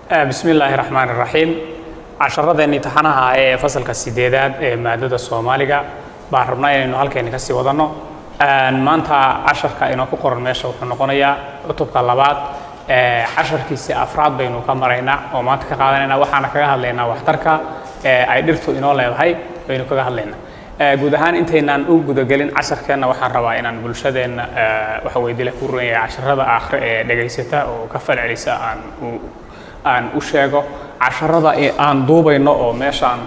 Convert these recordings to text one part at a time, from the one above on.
Bismi illaahi raxmaan iraxiim. Casharadeenni taxanaha ee fasalka sideedaad ee maadada Soomaaliga baan rabnaa inaynu halkeeni kasii wadanno. Maanta casharka inoo ku qoran meesha wuxuu noqonayaa cutubka labaad, casharkiisii afraad baynu ka maraynaa oo maanta ka qaadanayna. Waxaana kaga hadlaynaa waxtarka ay dhirtu inoo leedahay baynu kaga hadlaynaa guud ahaan. Intaynaan u gudagelin casharkeenna, waxaan rabaa inaan bulshadeenna waxa weye dila ku runyaya casharada aakhire ee dhegaysata oo ka falcelisa aan u sheego casharada aan duubayno oo meeshaan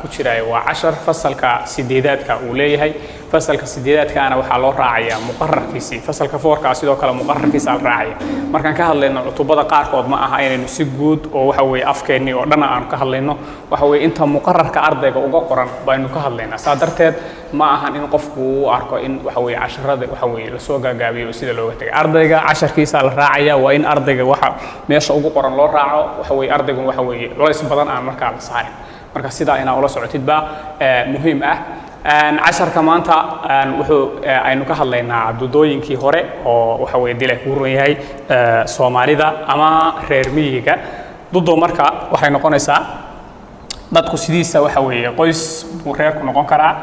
ku jiraya waa cashar fasalka sideedaadka uu leeyahay. Fasalka sideedaadkaana waxaa loo raacayaa muqararkiisii. Fasalka fourkaa sidoo kale muqararkiisa la raacaya. Markaan ka hadlayno cutubada qaarkood, ma aha inaynu si guud oo waxa weeye afkeennii oo dhan aanu ka hadlayno. Waxa weeye inta muqararka ardayga uga qoran baynu ka hadlaynaa. Saa darteed ma ahan in qofku uu arko in waxa weeye casharada waxa weeye lasoo gaagaabiyo oo sida looga tegay. Ardayga casharkiisa la raacaya. Waa in ardayga waxa meesha ugu qoran loo raaco. Waxa weeye ardaygu waxa weeye culays badan aan markaa la saarin. Marka sidaa inaa ula socotid baa muhiim ah. Casharka maanta wuxuu aynu ka hadlaynaa dudooyinkii hore oo waxa weye dila kuu run yahay Soomaalida ama reer miyiga. Dudo marka waxay noqonaysaa dadku sidiisa waxa weeye qoys buu reerku noqon karaa.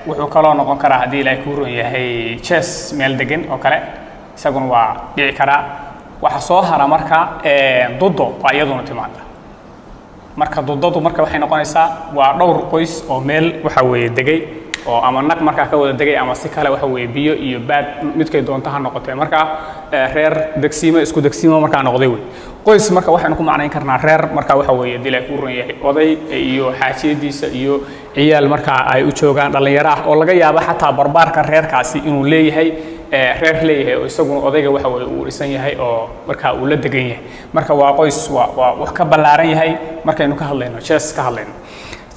Wuxuu kaloo noqon karaa, haddii Ilaahay kuu run yahay, jees meel degan oo kale, isaguna waa dhici karaa. Waxa soo hara marka dudo waa iyaduna timaada. Marka dudadu marka waxay noqonaysaa waa dhowr qoys oo meel waxa weeye degay oo ama naq markaa ka wada degay ama si kale waxa weeye biyo iyo baad midkay doonto ha noqotee, markaa reer degsiimo isku degsiimo markaa noqday wey. Qoys marka waxaynu ku macnayn karnaa reer marka waxa weeye dilaa kuu run yahay oday iyo xaajiyadiisa iyo ciyaal markaa ay u joogaan dhallinyaro ah, oo laga yaabo xataa barbaarka reerkaasi inuu leeyahay reer leeyahay oo isaguna odayga waxa weye uu dhisan yahay oo markaa uu la degan yahay. Marka waa qoys, waa wax ka ballaaran yahay markaynu ka hadlayno jees ka hadlayno.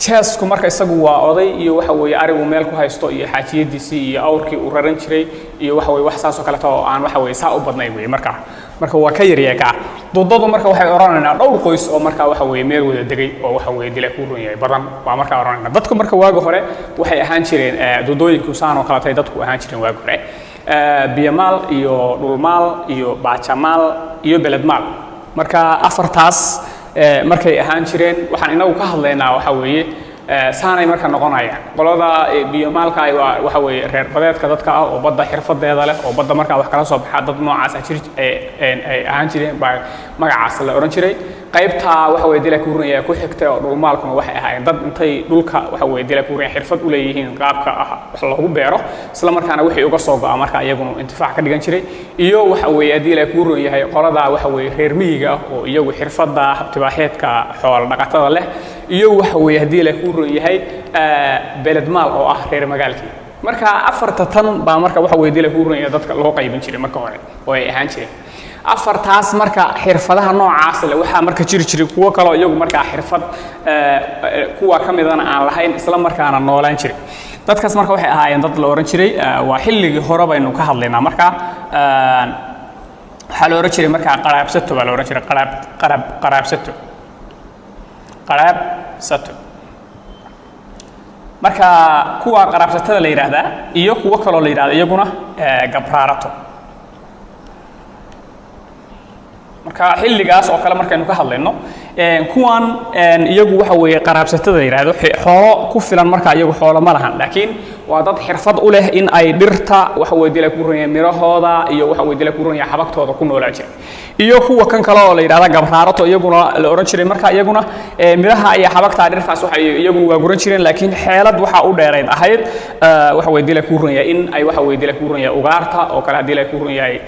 Jeesku marka isagu waa oday iyo waxa weeye arigu meel ku haysto iyo xaajiyadiisii iyo awrkii uu raran jiray iyo waxa weye wax saas oo kaleeto oo aan waxa weye saa u badnayn weye. Marka waa ka yaryahay kaa. Dudadu marka waxay odhanaynaa dhowr qoys oo markaa waxa weeye meel wada degay oo waxa weeye dila kuu run yahay badan waa markaa odhanaynaa. Dadku marka waagi hore waxay ahaan jireen dudooyinku saan oo kaleetay dadku ahaan jireen waagi hore: biyamaal iyo dhulmaal iyo baajamaal iyo beledmaal. Marka afartaas markay ahaan jireen, waxaan inagu ka hadlaynaa waxa weeye saanay marka noqonayaan. Qolada biyomaalka waa waxa weeye reer badeedka dadka ah oo badda xirfadeeda leh oo badda markaa wax kala soo baxa. Dad noocaas ah jir ay ahaan jireen baa magacaas la odhan jiray. Qaybta waxa weye dila kuuraya ku xigtay oo dhulmaalkuna waxay ahaayeen dad intay dhulka waxa weye dila kuuraya xirfad u leeyihiin qaabka ah wax loogu beero, isla markaana wixii uga soo go'a marka iyaguna intifaac ka dhigan jiray. Iyo waxa weeye haddii la kuu ron yahay qolada waxa weeye reer miyiga ah oo iyagu xirfadda habtibaaxeedka xoola dhaqatada leh. Iyo waxa weeye haddii la kuu ron yahay beledmaal oo ah reer magaalkii. Marka afarta tan baa marka waxa weye dila kuu ron yahay dadka loo qaybin jiray marka hore oo ay ahaan jireen afartaas. Marka xirfadaha noocaas leh waxaa marka jiri jiray kuwo kaloo iyagu markaa xirfad kuwa ka midana aan lahayn, isla markaana noolaan jiray. Dadkaas marka waxay ahaayeen dad la ohan jiray, waa xilligii hore baynu ka hadlaynaa, marka waxaa la ohan jiray markaa qaraabsato baa la ohan jiray. Qaraab qaraab qaraabsato, qaraabsato. Marka kuwa qaraabsatada la yidhaahdaa iyo kuwo kaloo la yidhahda iyaguna gabraarato. Marka xilligaas oo kale markaynu ka hadlayno, kuwan iyagu waxa weeye qaraabsatada la yidhaahdo xoolo ku filan marka iyagu xoolo ma lahan, laakiin waa dad xirfad u leh in ay dhirta waxa weye dila ku run mirahooda iyo waxa weye dila ku run xabagtooda ku noolaan jiray. Iyo kuwa kan kale oo la yidhahda gabraarato iyaguna la ohan jiray, marka iyaguna miraha iyo xabagta dhirtaas waxay iyaguna waa guran jireen, laakiin xeelad waxa u dheerayd ahayd waxa weye dila ku run yahay in ay waxa weye dila ku run yahay ugaarta oo kale haddii la ku run yahay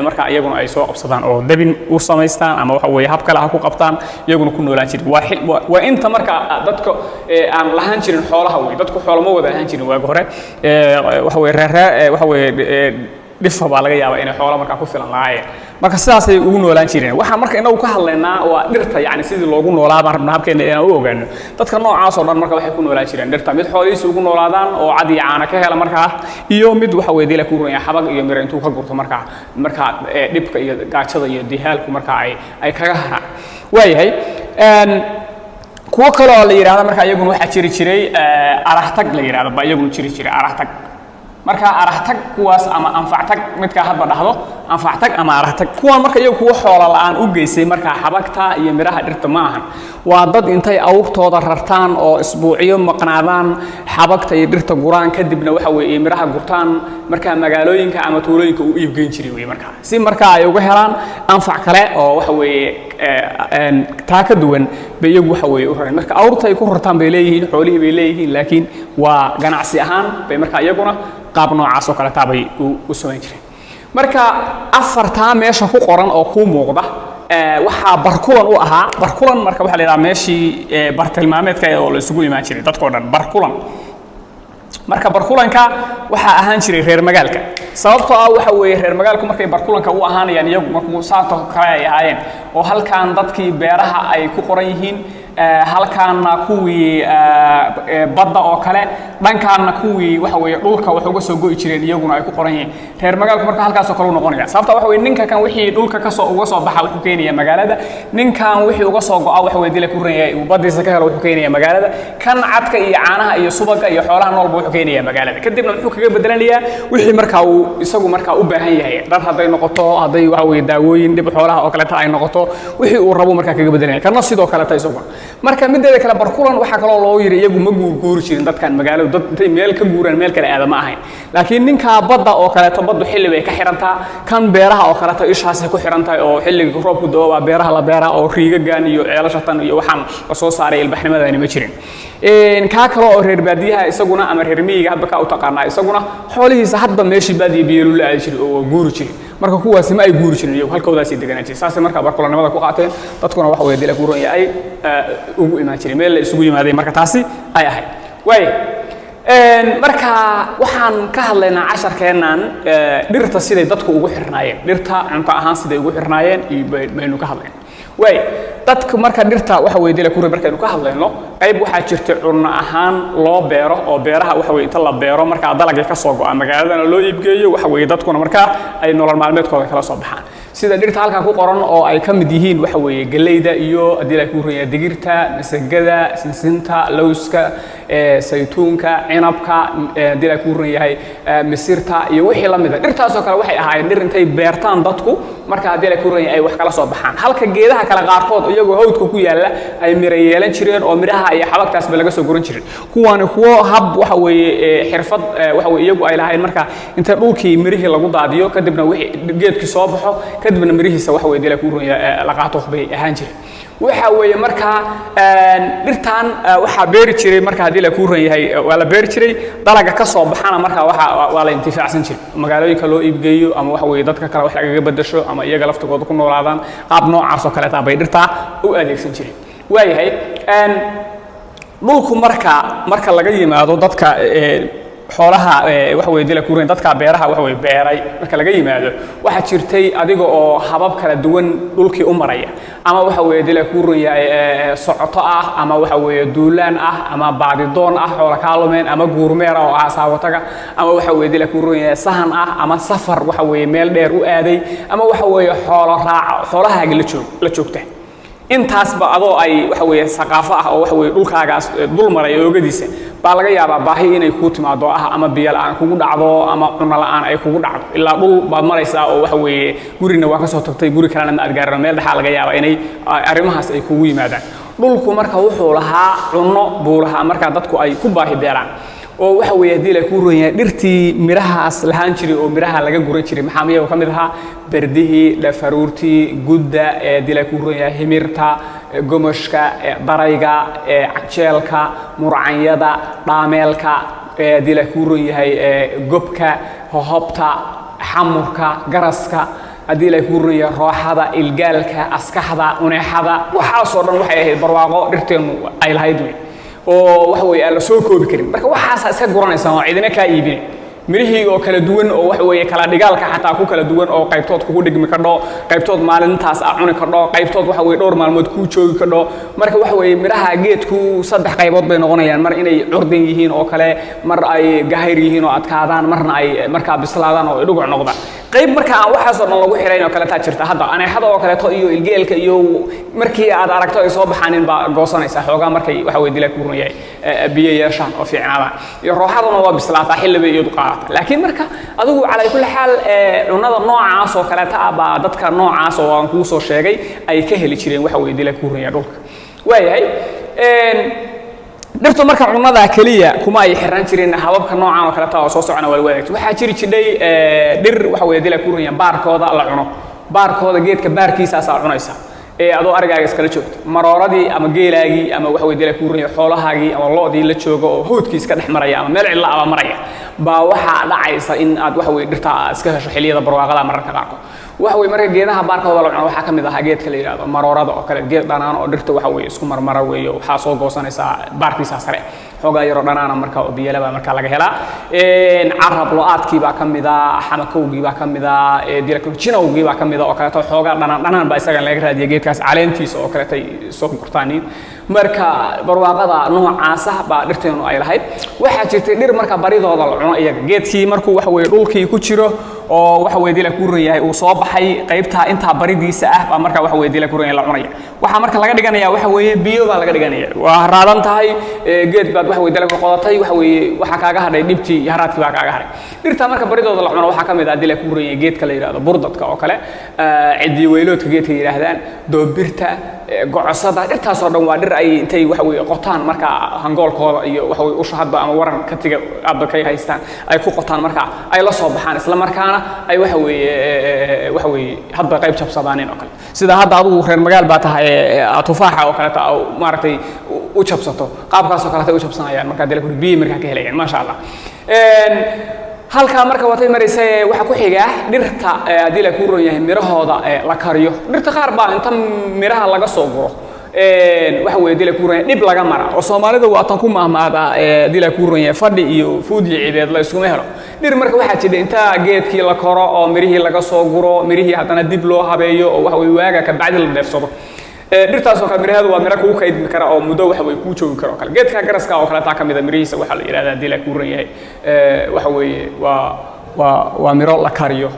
marka iyaguna ay soo qabsadaan oo dabin u samaystaan ama waxa weeye hab kale ha ku qabtaan, iyaguna ku noolaan jirin. Waa inta marka dadka aan lahaan jirin xoolaha wey. Dadku xoolo ma wada lahaan jirin waagi hore. Waxa weye reeree waxa weye dhifa baa laga yaabaa inay xoolo markaa ku filan lahaayeen. Marka sidaasay ugu noolaan jireen. Waxaan marka inagu ka hadlaynaa waa dhirta, yacni sidii loogu noolaa baan rabnaa habkeena inaan u ogaano. Dadka noocaas oo dhan marka waxay ku noolaan jireen dhirta, mid xoolihiisa ugu noolaadaan oo cad iyo caana ka hela markaa, iyo mid waxa weye dila ku run xabag iyo miro intuu ka gurto markaa dhibka iyo gaajada iyo dihaalku markaa ay kaga haraan. Waayahay, kuwo kale oo la yidhahda marka iyaguna waxaa jiri jiray arahtag la yidhahdo baa iyaguna jiri jiray, arahtag. Marka arahtag kuwaas ama anfactag, midkaa hadba dhahdo, anfactag ama arahtag kuwaan. Marka iyagu kuwa xoola la'aan u geysay marka xabagta iyo midhaha dhirta ma ahan. Waa dad intay awrtooda rartaan oo isbuucyo maqnaadaan, xabagta iyo dhirta guraan, kadibna waxa weeye midhaha gurtaan, markaa magaalooyinka ama tuulooyinka u iibgeyn jiray wey, markaa si markaa ay uga helaan anfac kale oo waxa weeye taa ka duwan bay iyagu waxa weeye u rareen. Marka awrta ay ku rartaan bay leeyihiin, xoolihii bay leeyihiin, laakiin waa ganacsi ahaan bay markaa iyaguna qaab noocaas oo kale taa bay u samayn jireen. Marka afartaa meesha ku qoran oo kuu muuqda waxaa barkulan u ahaa. Barkulan marka waxaa la yidhaha meeshii bartilmaameedka oo la isugu imaan jiray dadkoo dhan, barkulan. Marka barkulanka waxaa ahaan jiray reer magaalka, sababtoo ah waxa weeye reer magaalku markay barkulanka u ahaanayaan iyagu markuu saato kale ay ahaayeen oo halkan dadkii beeraha ay ku qoran yihiin, halkaana kuwii badda oo kale, dhankaana kuwii waxa weeye dhulka wax uga soo go'i jireen iyaguna ay ku qoran yihiin. Reer magaalku marka halkaasoo kale u noqonaya, sababta waxa weye ninka kan wixii dhulka kasoo uga soo baxa wuxuu keenaya magaalada, ninkan wixii uga soo go'a waxa weye dila ku ran yahay uu baddiisa ka helo wuxuu keenaya magaalada, kan cadka iyo caanaha iyo subaga iyo xoolaha noolba wuxuu keenaya magaalada. Kadibna muxuu kaga bedelanayaa? Wixii markaa uu isagu markaa u baahan yahay, dhar hadday noqoto, hadday waxa weye daawooyin dhib xoolaha oo kaleeta ay noqoto, wixii uu rabo markaa kaga bedelanaya. Kana sidoo kaleeta isaguna. Marka mideeda kale, barkulan waxaa kaloo loo yidhi iyagu ma guurguuri jirin. Dadkan magaaladu dad intay meel ka guuraan meel kale aada ma ahayn, laakiin ninkaa badda oo kaleeto baddu xilli bay ka xirantaa, kan beeraha oo kaleeto ishaasay ku xiran tahay oo xilliga roobku da'o baa beeraha la beeraa oo riigagan iyo ceelashatan iyo waxaan la soo saaray ilbaxnimadani ma jirin. Kaa kale oo reer baadiyaha isaguna ama reer miyiga hadba kaa u taqaanaa, isaguna xoolihiisa hadba meeshii baadiya biyeelu la aadi jiray oo waa guuri jiray. Marka kuwaasi ma ay guuri jirin, iyagu halkoodaasay deganaan jiray. Saasay markaa barkulannimada ku qaateen, dadkuna waxa weye dila guuran ay ugu imaan jiray, meel la isugu yimaaday marka taasi ay ahayd waaya. Marka waxaan ka hadlaynaa casharkeennan dhirta siday dadku ugu xirnaayeen, dhirta cunto ahaan siday ugu xirnaayeen iyo baynu ka hadlaynaa waay. Dadku marka dhirta waxa weye dila kuri markaynu ka hadlayno, qayb waxaa jirta cunno ahaan loo beero oo beeraha waxa weye inta la beero markaa dalagii ka soo go'a magaaladana loo iibgeeyo, waxa weye dadkuna markaa ay nolol maalmeedkooda kala soo baxaan, sida dhirta halkan ku qoran oo ay ka mid yihiin waxa weeye galleyda iyo haddii la ku ranya digirta, masagada, sinsinta, lowska, saytuunka, cinabka, haddii la ku ran yahay misirta iyo wixii la mid a. Dhirtaasoo kale waxay ahaayeen dhir intay beertaan dadku marka haddii la ku ran yahay ay wax kala soo baxaan, halka geedaha kale qaarkood iyagoo hawdka ku yaalla ay miro yeelan jireen oo midhaha iyo xabagtaasba laga soo guran jiray. Kuwaani kuwo hab waxa weeye xirfad waxa weye iyagu ay lahayn, marka inta dhulkii mirihii lagu daadiyo, kadibna wixii geedkii soo baxo, kadibna mirihiisa waxa weye dee la ku ran yahay la qaato bay ahaan jireen. Waxa weeye markaa dhirtan waxaa beeri jiray marka haddii la kuu ran yahay waa la beeri jiray, dalaga ka soo baxana marka waxa waa la intifaacsan jiray, magaalooyinka loo iibgeeyo ama waxa weeye dadka kale wax lagaga bedasho ama iyaga laftigooda ku noolaadaan. Qaab noocaas oo kaleeta bay dhirtaa u adeegsan jireen. Waayahay, dhulku marka laga yimaado dadka xoolaha waxa weye dila kuurayn, dadka beeraha waxa weye beeray marka laga yimaado, waxaa jirtay adiga oo habab kala duwan dhulkii u maraya, ama waxa weeye dila kuuran yahay socoto ah, ama waxa weeye duulaan ah, ama baadidoon ah, xoola kaalumeen, ama guurmeer ah oo ah saawataga, ama waxa weeye dila kuuran yahay sahan ah, ama safar waxa weeye meel dheer u aaday, ama waxa weeye xoolo raac xoolahaaga la joog la joogta. Intaasba adoo ay waxa weeye saqaafo ah oo waxa weeye dhulkaagaas dul maray oogadiisa baa laga yaabaa baahi inay kuu timaado ah, ama biyo la'aan kugu dhacdo ama cunno la'aan ay kugu dhacdo. Ilaa dhul baad maraysaa oo waxa weeye gurina waa ka soo tagtay, guri kalena ma aad gaarin, meel dhexaa laga yaabaa inay arrimahaas ay kugu yimaadaan. Dhulku marka wuxuu lahaa cunno buu lahaa markaa dadku ay ku baahi beeraan oo waxa weeye haddii la kuu ron yahay dhirtii midhahaas lahaan jiray oo midhaha laga guran jiray. Maxaa miyaga ka mid ahaa? Berdihii, dhafaruurtii, gudda, haddii la kuu ron yahay himirta, gomoshka, darayga, canjeelka, murcanyada, dhaameelka, haddii la kuu ron yahay gobka, hohobta, xamurka, garaska, haddii la kuu ron yahay rooxada, ilgaalka, askaxda, uneexada. Waxaasoo dhan waxay ahayd barwaaqo dhirteennu ay lahayd wey oo waxa weeye aan la soo koobi karin. Marka waxaasaa iska guranaysaa oo cidina kaa iibinay, mirihii oo kala duwan oo waxa weeye kala dhigaalka xataa ku kala duwan oo qaybtood kugu dhigmi kadho, qaybtood maalintaas aa cuni kadho, qaybtood waxa weye dhowr maalmood kuu joogi kadho. Marka waxa weeye midhaha geedku saddex qaybood bay noqonayaan: mar inay curdin yihiin oo kale, mar ay gahayr yihiin oo adkaadaan, marna ay markaa bislaadaan oo ay dhuguc noqdaan. Qayb marka aan waxaasoo dhan lagu xirayn oo kaleetaa jirta. Hadda aneexada oo kaleeto iyo ilgeelka iyo markii aad aragto ay soo baxaanin baa goosanaysaa xoogaa, markay waxa weye dilaa ku run yahay biyo yeeshaan oo fiicnaadaan. Iyo rooxaduna waa bislaataa, xilli bay iyadu qaadataa. qaata. Laakiin marka adigu calaa kulli xaal cunnada noocaas oo kaleeta ah baa dadka noocaas oo aan kuu soo sheegay ay ka heli jireen, waxa weeye, dila kuuranya dhulka. Waayahay, dhirtu marka cunnada keliya kuma ay xirnaan jireen. Hababka noocan oo kaleeta oo soo socona waa lagu adeegto. Waxaa jiri jidhay dhir, waxa weeye, dila kuuranya baarkooda la cuno. Baarkooda, geedka baarkiisaasaa cunaysa ee adoo arigaaga iskala joogto, marooradii ama geelaagii ama waxa weye dila kuuranya xoolahaagii ama lo'dii la jooga oo hawdkii iska dhex maraya ama meel cidla aba maraya baa waxaa dhacaysa in aad, waxa weye, dhirta aad iska hesho xilliyada barwaaqada mararka qaarkood. Waxa weye, marka geedaha baarkooda la cuno waxaa ka mid ahaa geedka la yidhahdo maroorada oo kale. Geed dhanaan oo dhirta, waxa weye, isku marmara weeye. Waxaa soo goosanaysaa baarkiisa sare, xoogaa yaroo dhanaana marka oo biyala baa marka laga helaa. Carab lo-aadkii baa ka mid ah, xamakowgii baa ka mid ah, jinowgii baa ka mid ah oo kaleeto. Xoogaa dhanaan dhanaan baa isagan laga raadiya, geedkaas caleentiisa oo kaleeto ay soo gurtaaniin. Marka barwaaqada noocaasa baa dhirteenu ay lahayd. Waxaa jirtay dhir marka baridooda la cuno iyaga. Geedkii markuu, waxa weye, dhulkii ku jiro oo, waxa weye, dila kuuran yahay uu soo baxay, qaybtaa intaa baridiisa ah baa marka, waxa weye, dila kuuran yahay la cunaya. Waxaa marka laga dhiganaya, waxa weeye, biyo baa laga dhiganaya. Waa haraadan tahay, geed baad, waxa weye, dila ku qodatay, waxa weeye, waxaa kaaga hadhay dhibtii iyo haraadkii baa kaaga hadhay. Dhirta marka baridooda la cuno waxaa ka mid ah, dila kuuran yahay, geedka la yidhahdo burdadka oo kale, cidiyo weyloodka geedka yidhaahdaan, doobirta, gocosada. Dhirtaasoo dhan waa dhir ay intay, waxa weye, qotaan marka hangoolkooda iyo, waxa weye, usha hadba ama waran ka tiga hadba kay haystaan ay ku qotaan, marka ay la soo baxaan, isla markaana ay, waxa weeye, hadba qayb jabsadaaneen oo kale. Sida hadda adigu reer magaal baa tahay, tufaaxa oo kaleeta maaragtay u jabsato, qaabkaas oo kaleeta u jabsanayaan. Markaa dee biyi markaa ka helayaan, maasha Allah. Halkaa marka watay maraysa, waxaa ku xiga dhirta, haddii la kuu ron yahay, mirahooda la kariyo. Dhirta qaar baa inta miraha laga soo guro, waxa weeye, dila kuu ron yahay, dhib laga mara oo Soomaalida waa tan ku mahmaada, dila kuu ron yahay, fadhi iyo fuud iyo cibeed la iskuma helo. Dhir marka waxaa jira inta geedkii la koro oo mirihii laga soo guro, mirihii haddana dib loo habeeyo oo, waxa weye, waaga ka bacdi la dheefsado. Dhirtaas oo kale miraheedu waa miro kugu kaydmi kara oo muddo, waxa weye, kuu joogi kara oo kale. Geedka garaska oo kale taa ka mid a mirihiisa waxaa la yidhahdaa, dila kuu ron yahay, waxa weeye, waa miro la kariyo.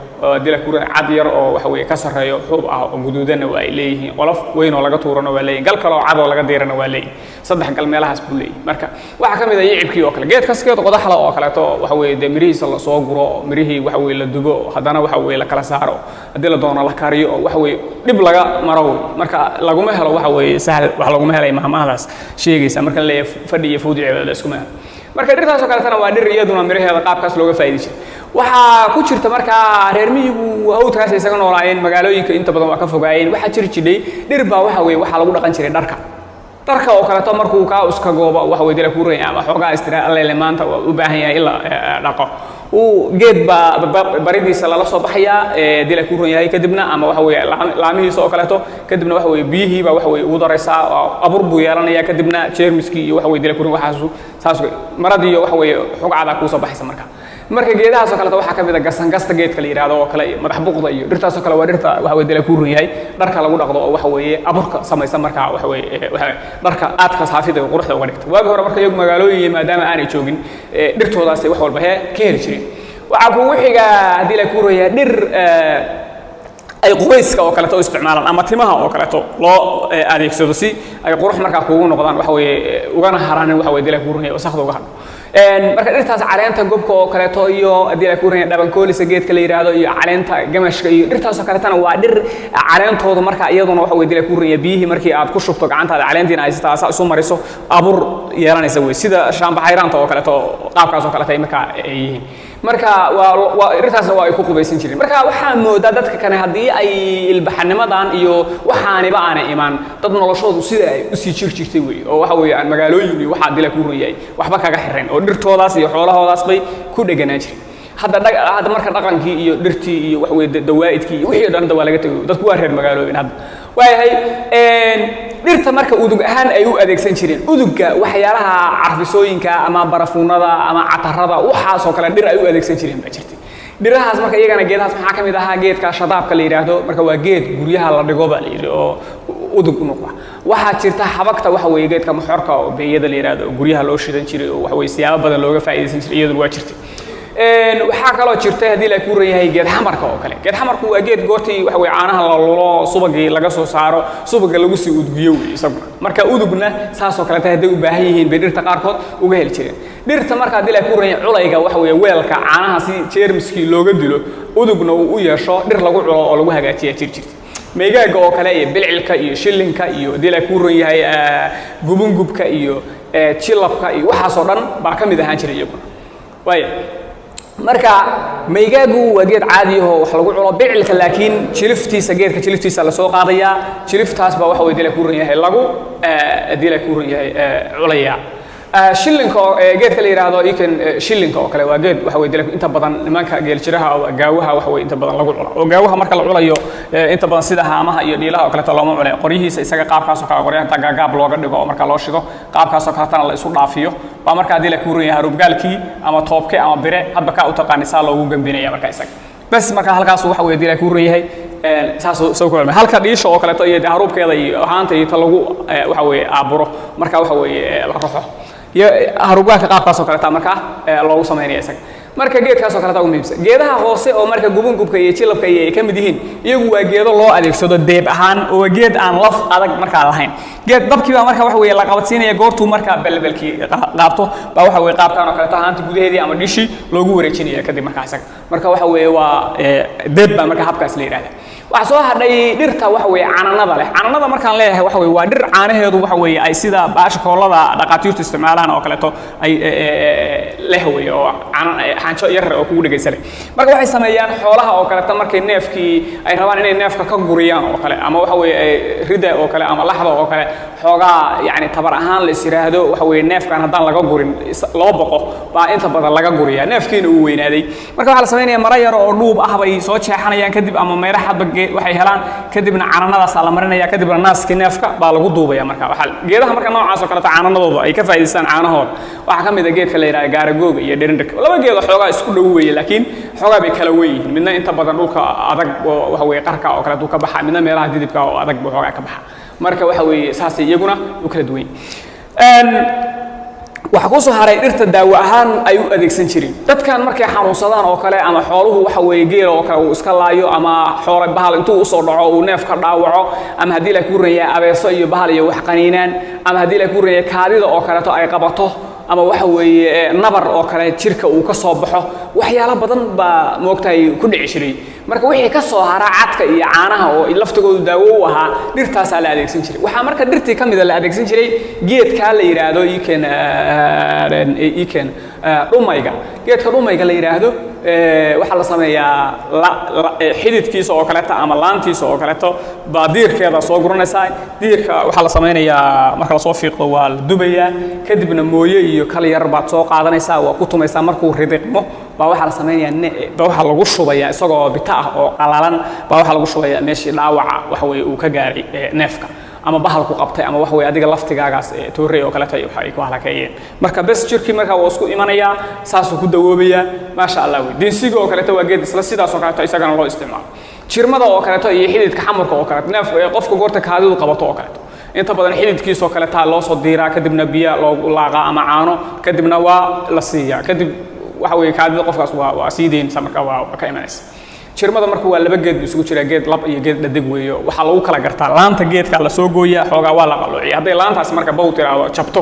Dila kuu ron cad yar oo, waxa weeye, ka sarreeyo xuub ah oo guduudanna waa ay leeyihiin, qolof weyn oo laga tuurana waa leeyihin, gal kale oo cad oo laga diirana waa leeyihin. Saddex gal meelahaas buu leeyihi. Marka waxaa ka mid ah yicibkii oo kale, geedkaas geed qodaxla oo kaleeto, waxa weeye, dee mirihiisa lasoo guro, mirihii, waxa weeye, la dubo, haddana, waxa weeye, la kala saaro, haddii la doono la kariyo oo, waxa weeye, dhib laga maro wey. Marka laguma helo, waxa weeye, sahal wax laguma helay mahmahdaas sheegaysa marka la leeyahay fadhi iyo fuud iyo cibaado la iskuma helo. Marka dhirtaas oo kaletana waa dhir iyaduna miraheeda qaabkaas looga faa'iidi jiray. Waxaa ku jirta markaa reer miyigu hawdkaas isaga noolaayeen, magaalooyinka inta badan waa ka fogaayeen. Waxaa jiri jidhay dhir baa, waxa weeye, waxaa lagu dhaqan jiray dharka. Dharka oo kaleeto markuu kaa uskagooba, waxa weye, dila kuuraya ama xoogaa istira allele maanta waa u baahan yahay in la dhaqo, uu geed baa baridiisa lala soo baxayaa, dila kuuran yahay, kadibna ama, waxa weeye, laamihiisa oo kaleeto, kadibna, waxa weeye, biyihii baa, waxa weeye, ugu daraysaa, abur buu yeelanayaa, kadibna jeermiskii iyo, waxa weye, dila kuuran waxaasu saas maradiiyo, waxa weeye, xugcadaa kuusoo baxaysa. Marka geedahaas oo kaleeto waxaa ka mid a gasangasta geedka la yidhahdo oo kale iyo madax buqda iyo dhirtaas oo kale. Waa dhirta, waxa weye, dila kuuran yahay, dharka lagu dhaqdo oo, waxa weeye, aburka samaysa. Marka, waxa weeye, waxa dharka aadka saafida iyo quruxda uga dhigta. Waagi hore marka iyagu magaalooyin maadaama aanay joogin, dhirtoodaasay wax walba hee ka heli jireen. Waxaa kugu xiga, haddii la kuuran yahay, dhir ay qubayska oo kaleeto u isticmaalaan ama timaha oo kaleeto loo adeegsado si ay qurux markaa kuugu noqdaan, waxa weeye, ugana haraanin, waxa weye, dila kuuran yahay, wasaqda uga hadho. Marka dhirtaas caleenta gobka oo kaleeto iyo, haddii la kuuran yahay, dhabankoolisa geedka la yidhaahdo iyo caleenta gamashka iyo dhirtaas oo kaleetana waa dhir caleentoodu marka iyaduna, waxa weye, dila kuuran yahay, biyihii markii aad ku shubto gacantaada, caleentiina haysataa saa isu mariso, abur yeelanaysa wey, sida shaambaxayraanta oo kaleeto, qaabkaas oo kaleeto ay markaa ay yihiin. Marka waa dhirtaasna waa ay ku qubaysan jireen. Marka waxaa moodaa dadka kane haddii ay ilbaxanimadan iyo waxaaniba aanay imaan, dad noloshoodu sida ay usii jir jirtay wey, oo waxa weeye aan magaalooyin iyo waxaa dila ku run yahay waxba kaga xirayn, oo dhirtoodaas iyo xoolahoodaas bay ku dheganaan jireen. Hadda marka dhaqankii iyo dhirtii iyo, waxa weye, dawaa'idkii iyo wixii o dhan hadda waa laga tegay, dadku waa reer magaaloobin hadda. Waayahay, dhirta marka udug ahaan ay u adeegsan jireen, udugga waxyaalaha carfisooyinka ama barafuunada ama catarada, waxaasoo kale dhir ay u adeegsan jireen baa jirtay. Dhirahaas marka iyagana geedahaas maxaa ka mid ahaa? Geedka shadaabka la yidhaahdo. Marka waa geed guryaha la dhigo baa la yidhi oo udug u noqda. Waxaa jirta xabagta, waxa weeye, geedka moxorka oo beeyada la yidhaahdo oo guryaha loo shidan jiray oo, waxa weye, siyaabo badan looga faa'iidaysan jiray, iyaduna waa jirtay. Waxaa kaloo jirtay, haddii la ku ran yahay, geed xamarka oo kale. Geed xamarku waa geed goortii waxa weye caanaha la lulo, subagii laga soo saaro, subaga lagu sii udgiyo wey isaguna. Marka udugna saasoo kaleta hadday u baahan yihiin bay dhirta qaarkood uga heli jireen. Dhirta marka, haddii la ku ran yahay, culayga, waxa weeye weelka caanaha si jeermiskii looga dilo, udugna uu u yeesho, dhir lagu culo oo lagu hagaajiya jir jirta. Meygaaga oo kale iyo bilcilka iyo shilinka iyo, haddii la ku ran yahay, gubungubka iyo jilabka iyo waxaasoo dhan baa ka mid ahaan jiray iyaguna. Waaya, marka maygaagu waa geed caadi ahoo wax lagu culo. Bicilka laakiin jiliftiisa, geedka jiliftiisa lasoo qaadayaa, jiliftaas baa waxa wey dila ku ran yahay lagu haddii la ku ran yahay culaya. Shilinka oo geedka la yidhaahdo ikan shilinka oo kale waa geed waxa wey dila inta badan nimanka geeljiraha oo gaawaha waxa wey inta badan lagu culo. Oo gaawaha marka la culayo, inta badan sida haamaha iyo dhiilaha oo kaleeto looma cule. Qoryihiisa isaga qaabkaasoo kale, qoryaha inta gaagaab looga dhigo oo marka loo shido, qaabkaasoo kaletana la isu dhaafiyo, baa marka haddii la ku ran yahay harubgaalkii ama toobke ama bire hadba kaa u taqaani saa loogu gambinaya. Marka isaga bas marka halkaas waxa wey haddii la ku ran yahay saasuu soo ku culmay. Halka dhiisha oo kaleeto iyo haruubkeeda iyo haanta iyo ta lagu waxa weeye aaburo, marka waxa weeye la roxo iyo haruubgaalka qaabkaas oo kaleeta markaa loogu samaynaya isaga. Marka geedkaas oo kaleeta ugu muhiimsan geedaha hoose oo marka gubungubka iyo jilabka iyo ay ka mid yihiin, iyagu waa geedo loo adeegsado deeb ahaan, oo waa geed aan laf adag markaa lahayn. Geed dabkii baa marka waxa weeye la qabadsiinaya. Goortuu markaa belbelkii qaabto baa waxa weeye qaabkan oo kaleeta haanta gudaheedii ama dhishii loogu wareejinaya kadib. Markaa isaga marka waxa weeye waa deeb baa marka habkaas la yidhahda. Waxaa soo hadhay dhirta waxa weeye cananada leh. Cananada markaan leeyahay, waxa weeye waa dhir caanaheedu waxa weeye ay sida baasha koolada dhaqaatiirtu isticmaalaan oo kaleeto ay leh weeye, oo canan xanjo yar oo kugu dhegaysa leh. Marka waxay sameeyaan xoolaha oo kaleeto markay neefkii ay rabaan inay neefka ka guriyaan oo kale, ama waxa weeye rida oo kale ama laxda oo kale, xoogaa yacni tabar ahaan la is yidhaahdo waxa weeye neefkan haddaan laga gurin loo boqo, baa inta badan laga guriyaa, neefkiina uu weynaaday. Marka waxaa la sameynaya maro yar oo dhuub ah bay soo jeexanayaan kadib, ama meerax hadba waxay helaan, kadibna cananadaasaa la marinaya, kadibna naaskii neefka baa lagu duubaya. Marka waxaa geedaha marka noocaas oo kaleeto cananadooda ay ka faa'iidaystaan caanahooda waxaa ka mid a geedka la yidhahda gaaragooga iyo dhirindhirka. Laba geed oo xoogaa isku dhow weeye, laakiin xoogaa bay kala weyn yihiin. Midna inta badan dhulka adag oo waxa weeye qarka oo kaleeto ka baxa, midna meelaha didibka oo adag buu xoogaa ka baxa. Marka waxa weeye saasay iyaguna u kala duwan yihiin. Waxaa ku soo haray dhirta daawo ahaan ay u adeegsan jireen dadkan markay xanuunsadaan oo kale, ama xooluhu waxa weeye geela oo kale uu iska laayo, ama xoolo bahal intuu usoo dhaco uu neef ka dhaawaco, ama haddii la ku ran yahay abeeso iyo bahal iyo wax qaniinaan, ama haddii la ku ran yahay kaadida oo kaleeto ay qabato, ama waxa weeye nabar oo kale jirka uu ka soo baxo, waxyaalo badan baa moogtahay ku dhici jiray. Marka wixii ka soo hara cadka iyo caanaha oo laftigoodu daawo u ahaa, dhirtaasaa la adeegsan jiray. Waxaa marka dhirtii ka mida la adeegsan jiray geedkaa la yidhaahdo iken dhumayga. Geedka dhumayga la yidhaahdo waxaa la sameeyaa xididkiisa oo kaleeto ama laantiisa oo kaleeto baa diirkeeda soo guranaysaa. Diirka waxaa la sameynayaa marka lasoo fiiqdo waa la dubayaa, kadibna mooye iyo kal yar baad soo qaadanaysaa, waa ku tumaysaa. Markuu ridiqmo baa waxaa la sameynayaa baa waxaa lagu shubayaa isagoo bita ah oo qalalan, baa waxaa lagu shubayaa meeshii dhaawaca waxa weeye uu ka gaaray neefka ama bahalku qabtay, ama waxa weye adiga laftigaagaas toorey oo kaleeto waxa ay ku halakeeyeen. Marka bes jirkii marka waa isku imanayaa, saasuu ku dawoobayaa, maasha Allah wey. Dinsiga oo kaleeto waa geed isla sidaas oo kaleeto isagana loo isticmaalo. Jirmada oo kaleeto iyo xididka xamurka oo kaleeto, neef qofka goorta kaadidu qabato oo kaleeto, inta badan xididkiisoo kaleetaa loo soo diiraa, kadibna biya loogu laaqaa ama caano, kadibna waa la siiyaa. Kadib waxa weeye kaadida qofkaas waa sii deynaysa, marka waa ka imanaysa. Jirmada marka waa laba geed buu isugu jiraa, geed lab iyo geed dhadig weeyo. Waxaa lagu kala gartaa laanta geedka la soo gooyaa, xoogaa waa la qalloociya. Hadday laantaas marka bow tiraahdo, jabto,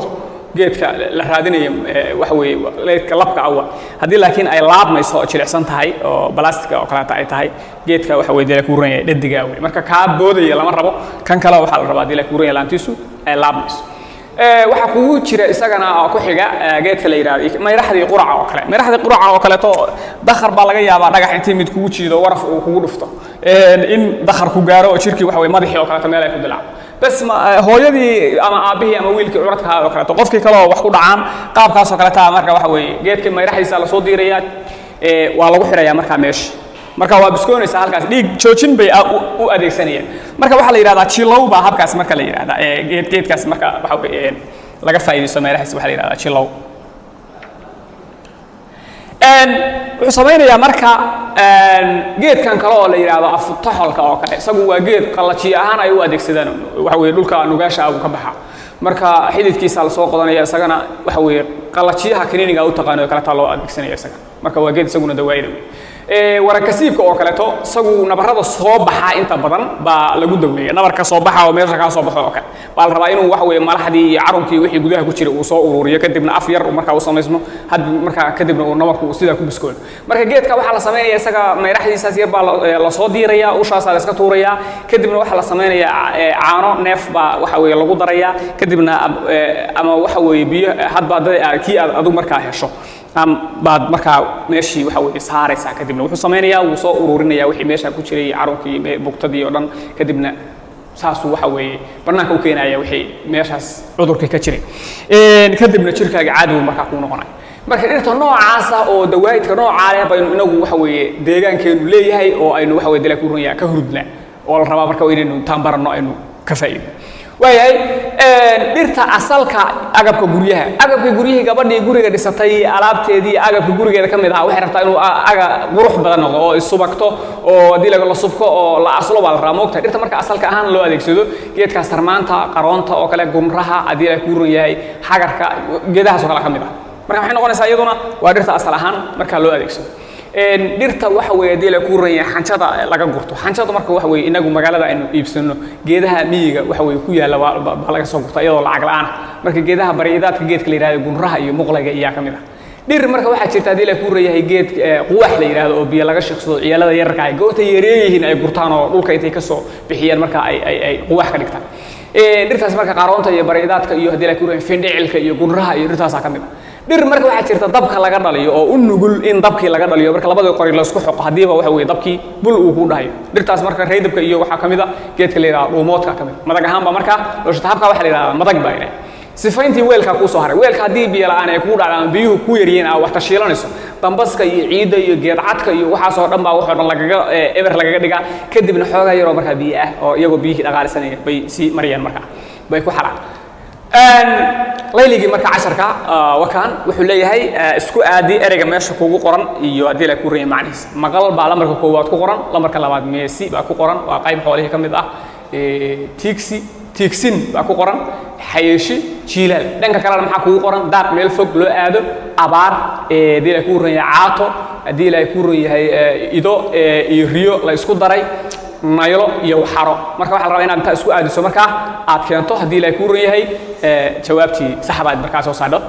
geedka la raadinayo waxa weeye geedka labka awa. Haddii laakiin ay laabmayso oo jilicsan tahay oo balastika oo kaleeta ay tahay, geedka waxa weye dee la kuuran yahay dhadigaa wey. Marka kaa boodaya lama rabo, kan kale waxaa la rabaa haddii la kuuran yahay laantiisu ay laabmayso. Waxaa kugu jira isagana oo ku xiga geedka la yidhahdo mayraxdii quraca oo kale. Mayraxdii quraca oo kaleeto dakhar baa laga yaabaa dhagax intii mid kugu jiido, waraf uu kugu dhufto, in dakhar ku gaaro oo jirkii waxa weye madaxii oo kaleeto meel ay ku dilacdo. Bas ma hooyadii ama aabbihii ama wiilkii curadka ahaa oo kaleeto, qofkii kale oo wax ku dhacaan qaabkaas oo kaleeta, marka waxa weeye geedka mayraxdiisa lasoo diirayaa, waa lagu xirayaa markaa meesha. Marka waa biskoonaysaa halkaas, dhiig joojin bay u adeegsanayaan. Marka waxaa la yidhahdaa jilow baa habkaas marka la yidhahdaa. Geedkaas marka waxa weye laga faa'iidaysto meelahaas waxaa la yidhahdaa jilow. Wuxuu samaynayaa marka geedkan kale oo la yidhaahdo afutaxolka oo kale, isagu waa geed qallajiye ahaan ay u adeegsadaan. Waxa weeye dhulka nugaasha ah buu ka baxaa. Marka xididkiisa lasoo qodanaya, isagana waxa weeye qalajiyaha kaniiniga u taqaano kaletaa loo adeegsanaya isaga. Marka waa geed isaguna dawaayida wey. Warankasiibka oo kaleeto, isagu nabarada soo baxa inta badan baa lagu daweeya. Nabarka soo baxa oo meesha kaa soo baxo oo kale baa la rabaa inuu waxa weeye malaxdii iyo carunkii wixii gudaha ku jiray uu soo ururiyo, kadibna af yar markaa u samaysmo had markaa kadibna uu nabarku uu sidaa ku biskoodo. Marka geedka waxaa la samaynaya, isaga mayraxdiisaas yar baa lasoo diiraya, ushaasaa la iska tuurayaa, kadibna waxaa la samaynayaa caano neef baa waxa weeye lagu darayaa, kadibna ama waxa weeye biyo hadba dad kii aad adigu markaa hesho baad markaa meeshii waxa weeye saaraysaa. Kadibna wuxuu samaynayaa, wuu soo ururinaya wixii meesha ku jiray, carunkii, bugtadii oo dhan, kadibna saasuu waxa weeye bannaanka u keenaya wixii meeshaas cudurkii ka jiray. Kadibna jirkaaga caadi buu markaa kuu noqonaya. Marka dhirta noocaasa oo dawaa'idka noocaa leh baynu inagu waxa weeye deegaankeenu leeyahay oo aynu waxa weye dalaa ku run yahay ka hurudnaa oo la rabaa marka inaynu intaan baranno aynu ka faa'iidno. Waayahay, dhirta asalka agabka guryaha, agabka guryihii, gabadhii guriga dhisatay alaabteedii agabka gurigeeda ka mid ahaa waxay rabtaa inuu aga qurux badan noqdo oo isubagto oo haddii la subko oo la aslo baa la rabaa, moogtahay. Dhirta marka asalka ahaan loo adeegsado, geedka sarmaanta, qaroonta oo kale, gumraha, haddii la kuu run yahay xagarka, geedahaas oo kale ka mid ah. Marka maxay noqonaysaa? Iyaduna waa dhirta asal ahaan marka loo adeegsado. Dhirta waxa weeye haddii la kuu ran yahay xanjada laga gurto. Xanjada marka waxa weeye inagu magaalada aynu iibsano, geedaha miyiga waxa weeye ku yaalla baa laga soo gurta iyadoo lacag la'aan ah. Marka geedaha bariidaadka, geedka la yidhahdo gunraha iyo muqlayga iyaa ka mid ah. Dhir marka waxaa jirta haddii la kuu ran yahay geed quwax la yidhahdo oo biyo laga shiiqsado, ciyaalada yararka ay goorta yareeyihiin ay gurtaan oo dhulka intay kasoo bixiyaan marka ay quwax ka dhigtaan. Dhirtaas marka qaroonta iyo bariidaadka iyo haddii la kuu ran yahay findhicilka iyo gunraha iyo dhirtaasaa ka mid ah. Dhir marka waxaa jirta dabka laga dhaliyo oo u nugul in dabkii laga dhaliyo. Marka labadii qori laisku xoqo, haddiiba waxa weeye dabkii bul uu ku dhahayo. Dhirtaas marka raydabka iyo waxaa ka mid a geedka la yidhahdo dhuumoodka ka mid a. Madag ahaan baa marka looshata, habkaa waxaa la yidhahdaa madag baa yidhaha. Sifayntii weelkaa kuu soo haray. Weelka haddii biyo la'aan ay kugu dhacdo ama biyuhu kuu yaryihiin, aa wax tashiilanayso, dambaska iyo ciidda iyo geedcadka iyo waxaasoo dhan baa waxoo dhan lagaga eber lagaga dhigaa, kadibna xoogaa yaroo markaa biyo ah oo iyagoo biyihii dhaqaalisanaya bay sii marayaan, markaa bay ku xalaan. Layligii marka casharka wakaan wuxuu leeyahay isku aadi ereyga meesha kugu qoran iyo haddii la ku ranya macnihiisa. Maqal baa lambarka koowaad ku qoran, lambarka labaad meesi baa ku qoran, waa qayb xoolihii ka mid ah. Tiigsi, tiigsin baa ku qoran, xayeeshi, jiilaal. Dhanka kalena maxaa kugu qoran? Daaq meel fog loo aado, abaar, haddii la ku ran yahay caato, haddii la ku ran yahay ido iyo riyo la isku daray, naylo iyo waxaro. Marka waxaa la rabaa inaad intaa isku aadiso, markaa aad keento haddii la ku ran yahay jawaabtii saxda aad markaa soo saadho.